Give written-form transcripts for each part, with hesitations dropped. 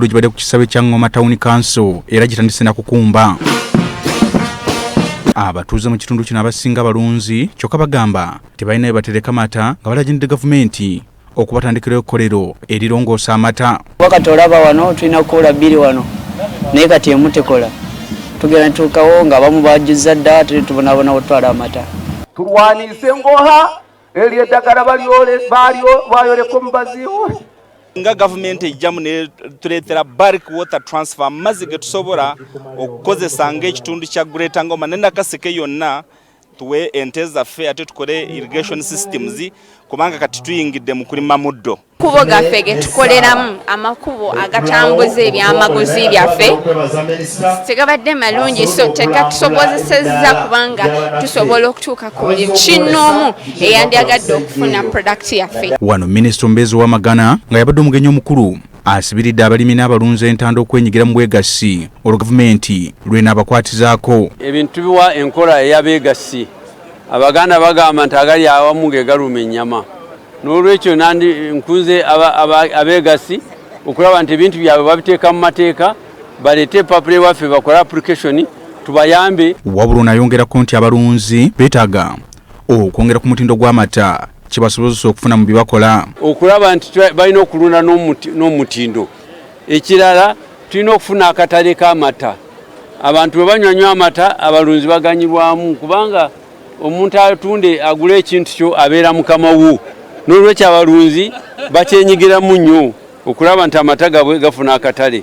Gibadde ku kisaawe kya Ngoma Town Council era gitandise na kukumba. Abatuuze mu kitundu kino abasinga balunzi, kyokka bagamba tebalina we batereka mata nga balagindde gavumenti okubatandikirayo ekkolero erirongoosa amata. Wakati olaba wano tulina kukola bbiri wano, naye kati emu tekola. Tugenda tutuukawo ng'abamu bajjuzza dda, ate tubonaabona okutwala amata. Tulwanise engoha eryo eddagala bayoleka omubaziiwe. Nga gavumenti ejjamu netuleetera bulk water transfer, amazzi ge tusobola okukozesa ng'ekitundu kya Greater Ngoma ne Nakaseke yonna, tuwe ente zaffe ate tukole irrigation systems, kubanga kati tuyingidde mu kulima muddo. Amakubo gaffe ge tukoleramu, amakubo agatambuza ebyamaguzi byaffe tegabadde malungi, so tegatusobozesezza kubanga tusobola okutuuka ku buli kinoomu eyandyagadde okufuna product yaffe. Wano minisita omubeezi ow'amagana nga yabadde omugenyi omukulu asibiridde abalimi n'abalunzi entanda okwenyigira mu bwegassi, olwo gavumenti lwenaabakwatizaako. Ebintu tubiwa enkola ey'abeegassi. Abaganda bagamba nti agali awamu ge galuma ennyama. N'olwekyo nandi nkunze abeegassi okulaba nti ebintu byabwe babiteeka mu mateeka, baleete epapula ewaffe, bakole application, tubayambe. Wabula onayongerako nti abalunzi beetaaga okwongera ku mutindo gw'amata kibasobozesa okufuna mu bye bakola. Okulaba nti balina okulunda n'omutindo. Ekirala, tulina okufuna akatale k'amata. Abantu bwe banywanywa amata, abalunzi baganyulwamu, kubanga omuntu atunde agule ekintu kyo abeera mukama wo. N'olwekyo abalunzi bakyenyigiramu nnyo okulaba nti amata gaabwe gafuna akatale.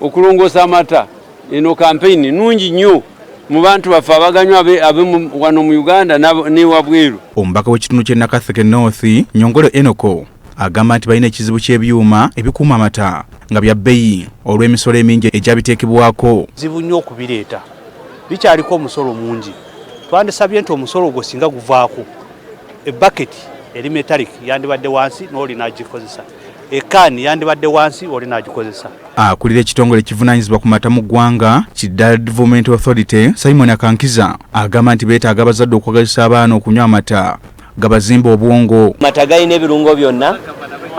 Okulongoosa amata, eno kampeyini nungi nnyo mu bantu baffe abaganywa abe wano mu Uganda n'ewabweru. Omubaka w'ekitundu ky'e Nakaseke North, Nyongolo Enoko, agamba nti balina ekizibu ky'ebyuma ebikuuma amata nga bya bbeeyi olw'emisolo emingi egyabiteekebwako. Zibu nnyo okubireeta, bikyaliko omusolo mungi. Twandisabye nti omusolo ogwo singa guvaako, ebaketi eri metallic yandibadde wansi n'oli n'agikozesa, ekaani yandibadde wansi oli n'agikozesa. Akulira ekitongole ekivunaanyizibwa ku mata mu ggwanga ki Dairy Development Authority, Simon Akankiza, agamba nti beetaaga abazadde okwagazisa abaana okunywa amata gabazimba obwongo. Amata galina ebirungo byonna,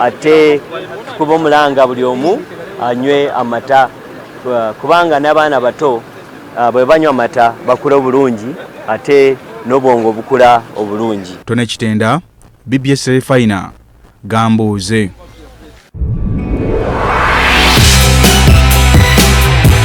ate tukuba omulanga buli omu anywe amata, kubanga n'abaana bato bwe banywa amata bakula obulungi ate n'obwongo bukula obulungi. Tone Kitenda, BBS Terefayina, Gambuuze.